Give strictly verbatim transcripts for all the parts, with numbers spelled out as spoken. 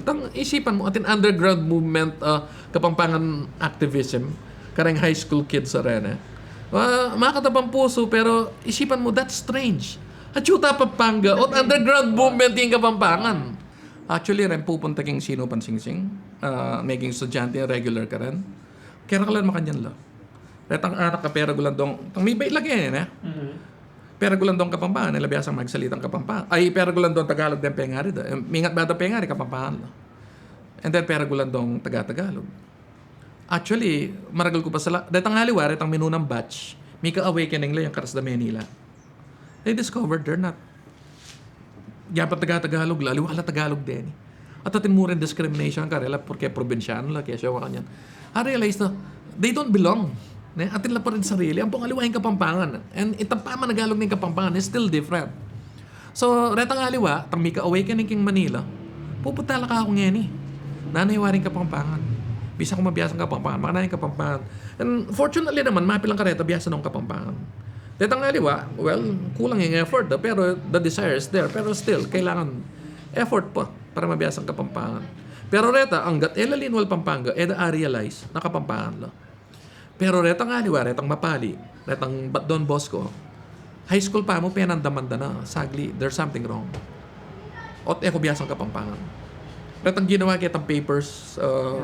Tang isipan mu, atin underground movement, ah, Kapampangan activism, kareng high school kids a reni. Ah, makatabang pusu, pero isipan mu, that's strange. Atyu ta Pampanga, ot underground movement ing Kapampangan. Actually, reng pupunta king Sinupan Singsing, ah, meging estudyante, regular ka rin. Kaya kalan makanyan la. Retang anak a peragulan dong, tang mibait lagi, ne? Mhm. Peragulan dong Kapampangan, e la biasang magsalitang Kapampangan. Ay, peragulan dong Tagalog deng pengari da. E, mingat ba da pengari, Kapampangan la. And then, peragulan dong Taga-Tagalog. Actually, maragul ku pa sala, retang aliwa, retang minunang batch, mika-awakening la yang karas da Manila. They discovered they're not, ya pa Taga-Tagalog la, aliwa la Tagalog deni. At atin mu rin discrimination karela, porque probinsyano la, kesyo makanyan. I realize na, they don't belong. Ne? Atin la pa rin sarili. Ampong aliwa ing Kapampangan. And itang pamanagalog ning Kapampangan is still different. So, retang aliwa, tang mika-awakening king Manila, pupunta la ka ku ngeni. Nanay, wari ing Kapampangan. Bisa ku mabiasang Kapampangan, makananu ing Kapampangan. And fortunately naman, mapilan kareta biasa nong Kapampangan. Retang aliwa, well, kulang ing effort da, pero the desire is there. Pero still, kailangan effort pa para mabiasang Kapampangan. Pero reta, anggat e la linwal Pampanga, e da a-realize na Kapampangan la. Pero retang aliwa, retang mapali, retang bat Don Bosco, high school pa mu, penandaman da na, sagli, there's something wrong. Ot e ku biasang Kapampangan. Retang ginawa ketang papers, uh,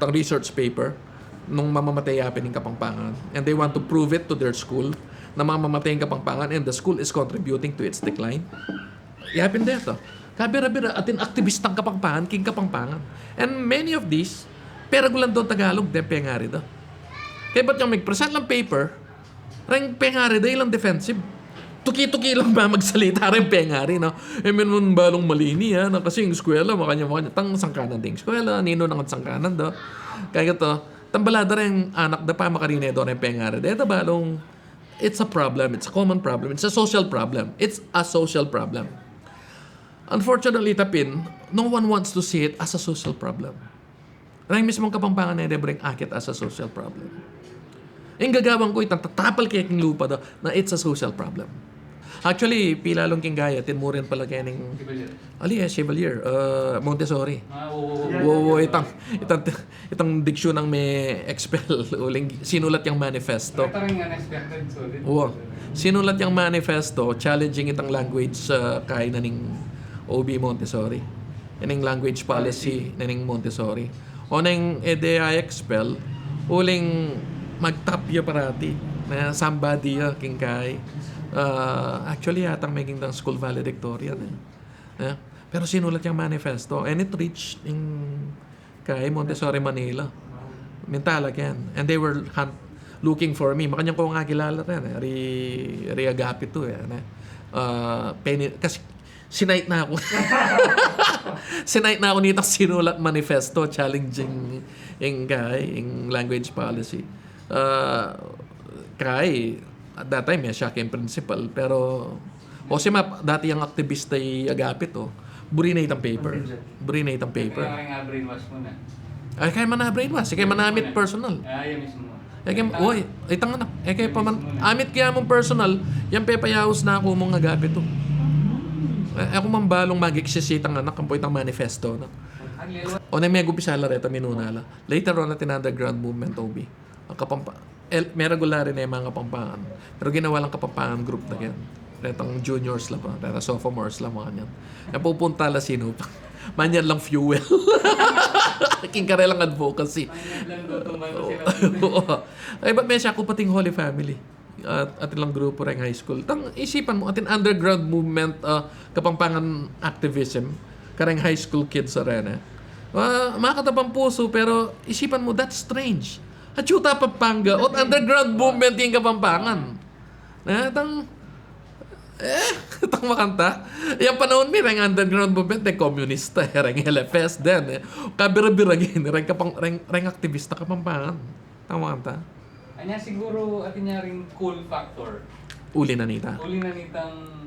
tang research paper, nung mamamatay yapin ing Kapampangan. And they want to prove it to their school na mamamatay ing Kapampangan and the school is contributing to its decline. Yapin deta. Kabira-bira, atin aktibistang Kapampangan, king Kapampangan. And many of these, peragulan dong Tagalog deng pengari da. Kaya bat yang mag-present lang paper, reng pengari da ilang defensive. Tuki-tuki lang ba magsalita reng pengari, no? E, men mun balung mali ini, ah, na kasi ing eskwela, makanyan, makanyan. Tang sangkanan ding eskwela, ninu nang sangkanan da. Kaya kata, tang bala da reng anak da pa makarinedo reng pengari da. Eta balung, it's a problem, it's a common problem, it's a social problem. It's a social problem. Unfortunately, tapin, no one wants to see it as a social problem. Reng mismung Kapampangan e de bring akit as a social problem. Ing gagawan ku itang tatapal ke king lupa da, na it's a social problem. Actually, pilalung king gaya, atin mu rin pala kening, Chevalier. Ali, e, Chevalier, uh, Montessori. Ah, wo, wo, wo. Wo, wo, itang, itang, itang diksyon nang me-expel, uling sinulat yang manifesto. Ito rin unexpected, solid. Wo. Sinulat yang manifesto, challenging itang language, uh, kay na ning O B Montessori. Ining language policy na ning Montessori. O neng e de a-expel, uling magtap ya parati, ne, somebody ya king kay. Uh, actually, yatang meging dang school valedictorian, e. Ne? Pero sinulat yang manifesto, and it reached ing kay Montessori Manila. Minta la ken. And they were hunt-, looking for me. Makanyan ku ngan kilala rin, e. Ri, ri Agapito, e, ne? Uh, peni-, kasi sinite na ku. Sinite na ku nitang sinulat manifesto challenging ing kay, ing language policy. Uh, kay, at that time, e, siya king principal, pero, o si Map, dati yang aktibista i Agapito, buri na itang paper. Buri na itang paper. Kaya nga brainwash mu na. Ay, kaya man na brainwash, kaya man na amit personal. Ah, yan mismo. E kaya, uy, itang anak, e kaya pa man, amit kaya mung personal, yang pepayaus na ku mung Agapito. E, e ku man balung mag-exist itang anak, ampo itang manifesto na. O neng megumpisa la reta, minuna la. Later on, atin underground movement, O B. Ang Kapampa-, el-, may regular rin e mga Kapampangan. Pero ginawa lang Kapampangan group na yan. Retang juniors la pa, retang sophomores la, makanyan. E pupunta la Sinupan. Makanyan lang fuel. King karelang advocacy. Makanyan lang luto, makanyan lang. Oo. Ay, ba't may siya ku pating Holy Family? At, atin lang grupo reng high school. Tang isipan mu, atin underground movement, ah, Kapampangan activism, kareng high school kids a reni. Ah, makatabang pusu, pero isipan mu, that's strange. Atyu ta Pampanga, ot underground movement ing Kapampangan. Ne, tang, e, tang makanta. Yang panaun mi, reng underground movement, reng komunista, e, reng L F S din, e. Kabira-bira gini, reng Kapang-, reng, reng aktibista Kapampangan. Tang makanta. Anya siguru, atin ya ring cool factor. Uli na nita. Uli na nitang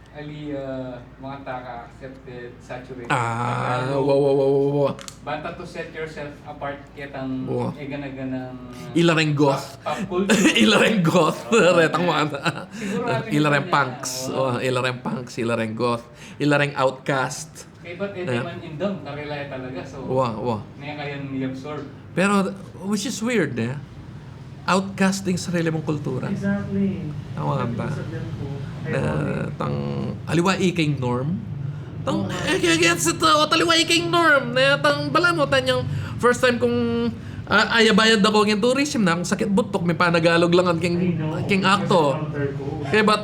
Ali, ah, makanta ka accepted, saturated. Ah, wa, wa, wa, wa, wa. Banta to set yourself apart ketang eganaganang ila reng goth. Pop, pop culture. Ila reng goth. Retang makanta. Siguro atin ila reng punks. Wa, ila reng punks, ila reng goth, ila reng outcast. Eh, but ito Yeah. man indam, karela ya talaga. So, Wa, wa. Neka yan i-absorb. Pero, which is weird, eh. Outcasting sarili mong kultura. Exactly. Tama ba? Sabihan ko, Na ironic. Tang aliwa iking norm. Tang, eh, kaya, kaya sa tao, taliwa iking norm. Na tang, bala mo, tanyang first time kong ah, ayabayad ako king tourism na, ang sakit butok, mi panagalog lang king, I know. king akto. Kasi counter ko. Kaya ba't,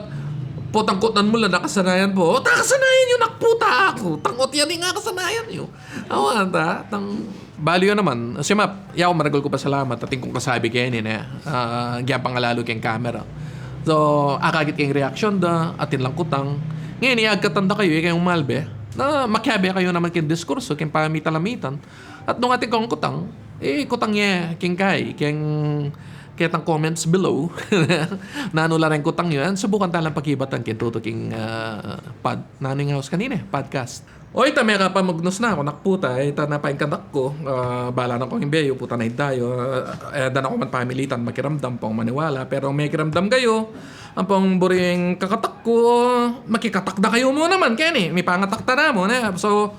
putang kutnan mu la, nakasanayan pu. O, nakasanayan yu, nakputa aku. Tang, ot yan ing kasanayan yu. Awan ta, tang, balu yu naman. Simap, yaku maragul ku pasalamat, atin kung kasabi keni, ne. Ah, gyan pangalalu king camera. So, akakit king reaction da, atin lang kutang. Ngeni, agkatan da kayu, ikayung malbe. Na, makiabe kayu naman king diskurso, king pamitalamitan. At nung atin kung kutang, eh, kutang ye, king kai, king, ketang comments below. Nanu la reng kutang yu, subukan ta lang pakibatan king tutu king, ah, pod, nanu ing aus kanina, podcast. O ita, mekapamugnos na ku, nakputa, ita na paingkatak ku, ah, bala na kung imbe yu, puta na ita yu, ah, eh, da na ku man pamilitan makiramdam pung maniwala, pero mekiramdam kayu, ampong buring kakatak ku, makikatak da kayu mu naman, keni, mipangatak ta na mu, ne? So,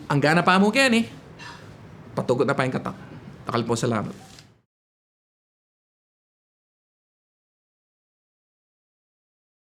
angga na pa mu, keni. Patugut na paingkatak. Dakal pung salamat.